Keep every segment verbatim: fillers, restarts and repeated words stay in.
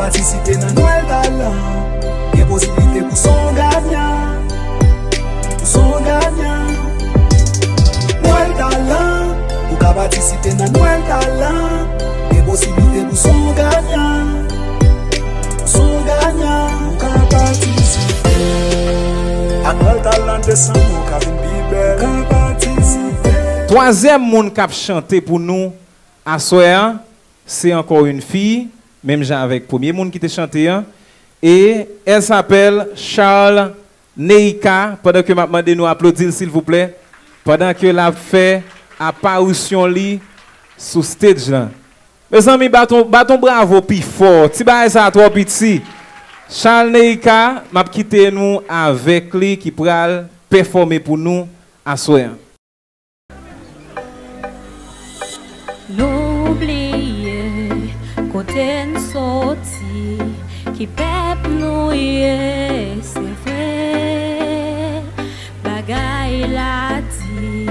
Patisipe nan Nwèl Talan. Gen posiblite pou son ganyan. Pou son ganyan. Nwèl Talan. Ou ka patisipe nan Nwèl Talan. Gen posiblite pou son ganyan. Pou son ganyan. Ou ka patisipe. Ak Nwèl Talan, desanm ou ka vin pi bèl. Ou ka patisipe. Twazyèm moun k ap chante pou nou aswè a, se ankò yon fi, menm jan avèk premye moun ki te chante an. E elle s'appelle Charles Neika, pandan ke m ap mande nou aplodi l, silvouplè, pandan ke l ap fè aparisyon li sou stage lan. Mezanmi, bat on, bat on bravo pi fò. Ti bagay sa a twò piti. Charles Neika, m ap kite nou avèk li ki pral pèfòme pou nou aswè an. Nou bliye kote n soti, ki pèp nou ye, se vre. Bagay la di,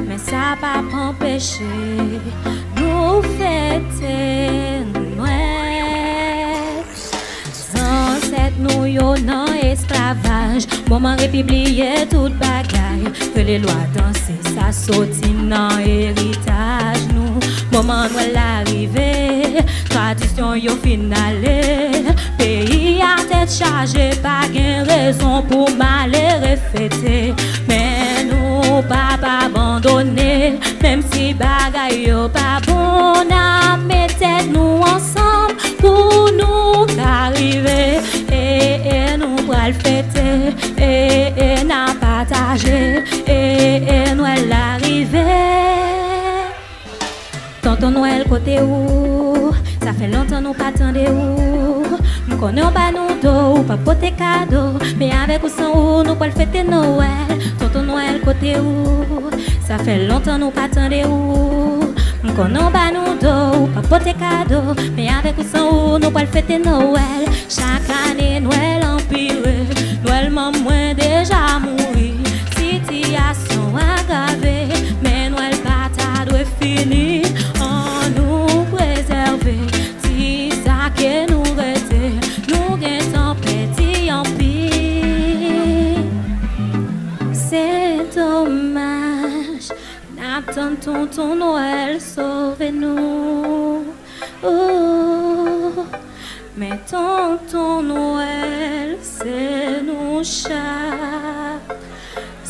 men sa p ap anpeche nou fete Nwèl. Zansèt nou yo nan esklavaj, moman repibliye tout bagay. Rele lwa danse, sa soti nan eritaj nou. Moman Nwèl la rive, tradisyon yo fin ale. Peyi a tèt chaje, pa gen rezon pou malere fete. Men nou p ap abandone, menm si bagay yo pa bon, n a met tèt nou ansanm pou nou ka rive. E, e, nou pral fete. E, e, n a pataje. E, e, Nwèl la rive. Tonton Nwèl, kote ou? Sa fè lontan nou pa tande ou. M konnen w ba nou do, ou pa pote kado. Men avèk ou, san ou, nou pral fete Nwèl. Tonton Nwèl, kote ou? Sa fè lontan nou pa tande ou. M konnen w ba nou do, ou pa pote kado. Men avèk ou, san ou, nou pral fete Nwèl. Chak ane, Nwèl anpire. Nwèl manm mwen deja mouri. Sitiyasyon agrave. Men Nwèl pa ta dwe fini. Annou prezève ti sa ke nou rete. Nou gentan pèdi anpil. Se domaj. N ap tann Tonton Nwèl sove nou. Ooh, men Tonton Nwèl, se nou chak.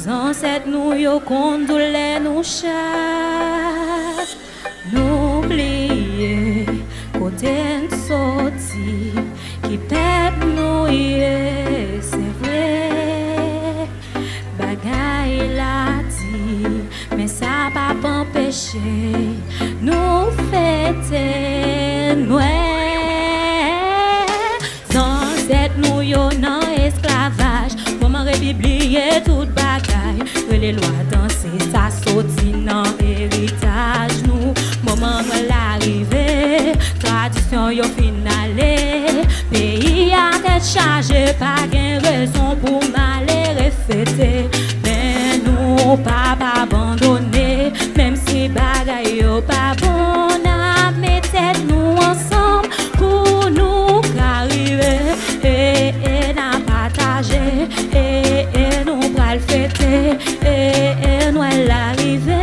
Zansèt nou yo konn doulè nou chak. Nou bliye kote n soti, ki pèp nou ye, se vre. Bagay la di, men sa p ap anpeche nou fete Nwèl. Zansèt nou yo nan esklavaj, moman repibliye tout bagay. Rele lwa danse, sa soti nan eritaj nou. Moman Nwèl la rive, tradisyon yo fin ale. Peyi a tèt chaje, pa gen rezon pou malere fete. Men nou p ap abandone, menm si bagay yo pa bon, n a met tèt nou ansanm pou nou ka rive. E, e, n a pataje, e, e, nou pral fete, e, e, Nwèl la rive.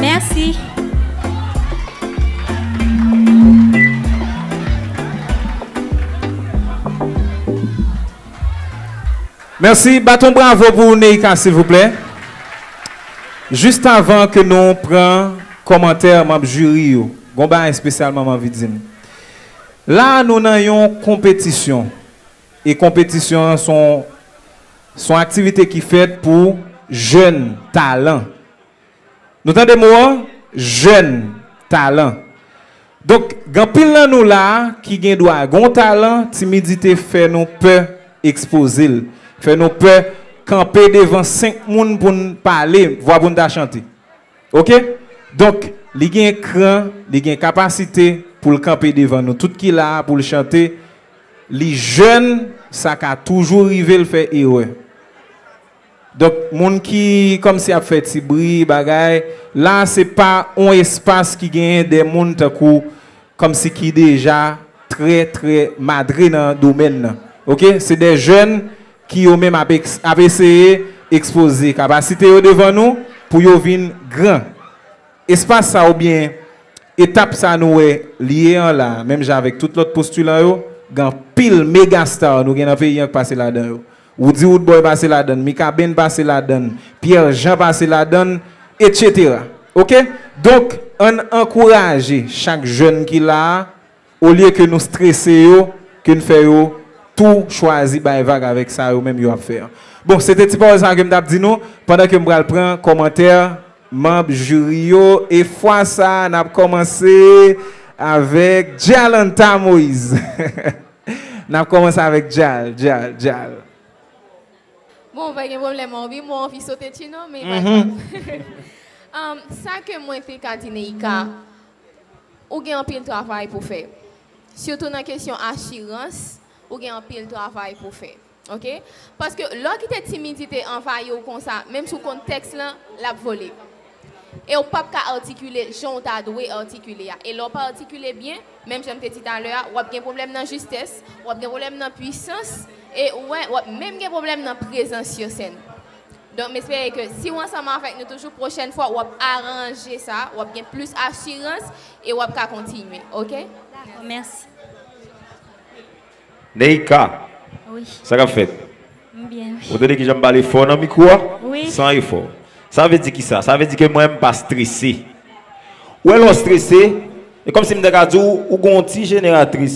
Mèsi. Mèsi, bat on bravo pou Neika, silvouplè. Jis avan ke nou pran kòmantè manm jiri yo, gon bagay espesyalman m anvi di n. La a, nou nan yon konpetisyon. E konpetisyon an se yon, se yon aktivite ki fèt pou jèn talan. Nou tande mo an? Jèn talan. Donk, gen anpil nan nou la a ki gen dwa gen yon talan, timidite fè nou pè ekspoze l, fè nou pè kanpe devan senk moun pou n pale, vwa pou n ta chante. Oke? Donk, li gen kran, li gen kapasite pou l kanpe devan nou tout ki la a, pou l chante. Li jèn, sa ka toujou rive l fè erè. Donk, moun ki kòmsi ap fè ti bri, bagay, la se pa yon espas ki genyen de moun tankou kòmsi ki deja trè, trè madre nan domèn nan. Oke? Se de jèn ki yo menm ap, eks- ap eseye ekspoze kapasite yo devan nou pou yo vin gran. Espas sa oubyen etap sa nou wè li ye an la, menm jan avèk tout lòt postilan yo, gen anpil mega star nou gen nan peyi an k pase ladan yo. Roody Roodboy pase ladan, Mikaben pase ladan, Pierre Jean pase ladan, etsetera. Oke? Donk, ann ankouraje chak jèn ki la a, olye ke nou strese yo, ke n fè yo tou chwazi bay vag avèk sa yo menm yo ap fè an. Bon, se te ti pawòl sa ke m t ap di nou, pandan ke m pral pran kòmantè manm jiri yo, e fwa sa a, n ap kòmanse avèk Djalanta Moïse. N ap kòmanse avèk Djal, Djal, Djal. Bon, pa gen pwoblèm, anvi, mwen anvi sote ti non, men pa grav. Um, sa ke mwen te ka di Neika, ou gen anpil travay pou fè. Sitou nan kesyon asirans, ou gen anpil travay pou fè. Oke? Paske lè w kite timidite anvayi w konsa, menm si w konn tèks lan, l ap vole. E w p ap ka atikile jan w ta dwe atikile a. E lè w pa atikile byen, menm jan m te di talè a, w ap gen pwoblèm nan jistès, w ap gen pwoblèm nan pwisans, e w wè, w ap menm gen pwoblèm nan prezans sou sèn. Donk, m espere ke si w ansanm avèk nou toujou, pwochèn fwa, w ap aranje sa, w ap gen plis asirans e w ap ka kontinye, oke? Dakò, mèsi. Neika, Wi, sa k ap fèt? m byen, wi. Ou tande kijan m pale fò nan mikwo a? Wi. San efò. Sa vle di kisa? Sa vle di ke mwen, m pa strese. Ou wè lè w strese, e kòmsi m te ka di w, ou gen yon ti jeneratris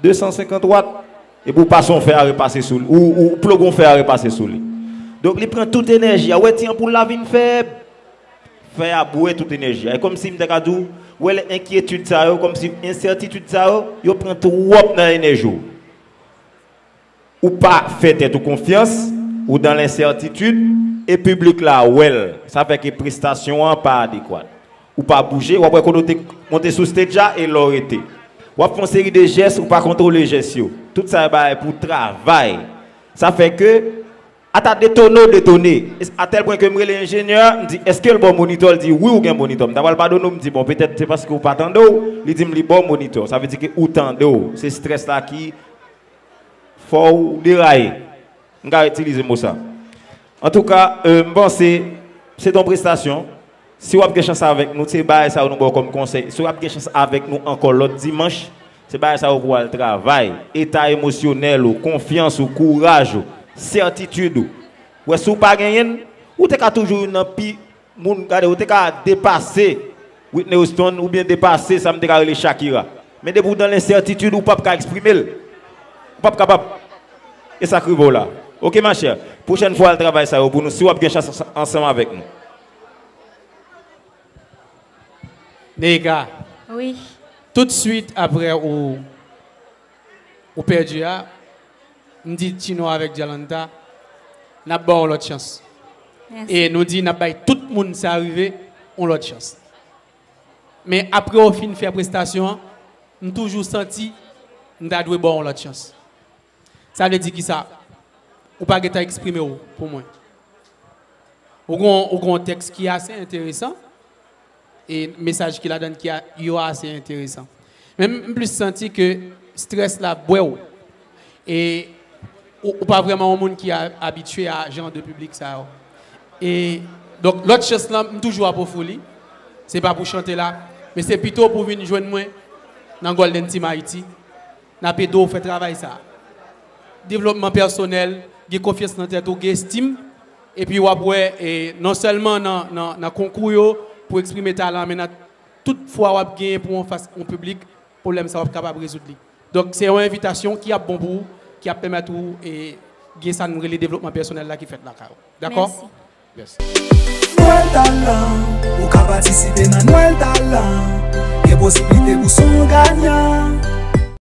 de san senkant wat, epi ou pase yon fè a repase sou li, ou, ou ploge yon fè a repase sou li. Donk, li pran tout enèji a. Ou wè ti anpoul la vin fèb. Fè a bwè tout enèji a. E kòmsi m te ka di w, ou wè lè enkyetid sa yo, kòmsi ensètitid sa yo, yo pran twòp nan enèji w. Ou pa fè tèt ou konfyans, ou dan lensètitid, e piblik la wè l. Sa fè ke prestasyon an pa adekwat. Ou pa bouje, w ap wè kote w te monte sou stage a e lè w rete. W ap fè yon seri de jès, ou pa kontwole jès yo. Tout sa yo bagay pou travay. Sa fè ke, ata detone w detone. A tèl pwen ke m rele enjenyè, m di, èske l ba w monitò? L di, wi, ou gen monitò. M ta pral padone w, m di, bon, petèt se paske ou pa tande w. Li di m li ba w monitò. Sa vle di ke ou tande w. Se strès la ki fè w deraye. M ka itilize mo sa. Antouka, euh, m panse se t on prestasyon. Si w ap gen chans avèk nou, se bagay sa yo nou ba w kòm konsèy. Si w ap gen chans avèk nou ankò lòt dimanch, se bagay sa yo pou w al travay. Eta emosyonèl ou, konfyans ou, kouraj ou, sètitid ou. Wè, si w pa genyen l, ou te ka toujou youn nan pi moun, gade, ou te ka depase Whitney Houston oubyen depase sa m te ka rele Shakira. Men depi w dan lensètitid, ou p ap ka eksprime l. Ou p ap kapab. E sa k rive w la. Oke, machè. Pwochèn fwa, al travay sa yo pou nou, si w ap gen chans ansanm avèk nou. Neika, Wi. Tout swit apre ou, ou pèdi a, m di Tino avèk Djalanta, n ap ba w yon lòt chans. Mèsi. E nou di n ap bay tout moun sa rive yon lòt chans. Men apre w fin fè prestasyon an, m toujou santi m ta dwe ba w yon lòt chans. Sa vle di kisa? Ou pa gentan eksprime w pou mwen. Ou gon, ou gon tèks ki ase enteresan, e mesaj ki ladan ki a, yo ase enteresan. Men m plis santi ke strès la bwè w. E ou, ou pa vrèman yon moun ki a, abitye a jan de piblik sa yo. E donk lòt chans lan, m toujou ap ofri w li. Se pa pou chante la, men se pito pou vin jwenn mwen nan Golden Team Haïti. N ap ede w fè travay sa. Devlopman pèsonèl, gen konfyans nan tèt ou, gen estim, epi w ap wè, e, non sèlman nan, nan, nan konkou yo, pou eksprime talan, men nan tout fwa w ap genyen pou w anfas yon piblik, pwoblèm sa w ap kapab rezoud li. Donk, se yon envitasyon ki ap bon pou ou, ki ap pèmèt ou, e, gen sa nou rele devlopman pèsonèl la ki fèt lakay ou. Dakò? Mèsi. Yes. Nwèl Talan, ou ka patisipe nan Nwèl Talan. Gen posiblite pou w se yon ganyan.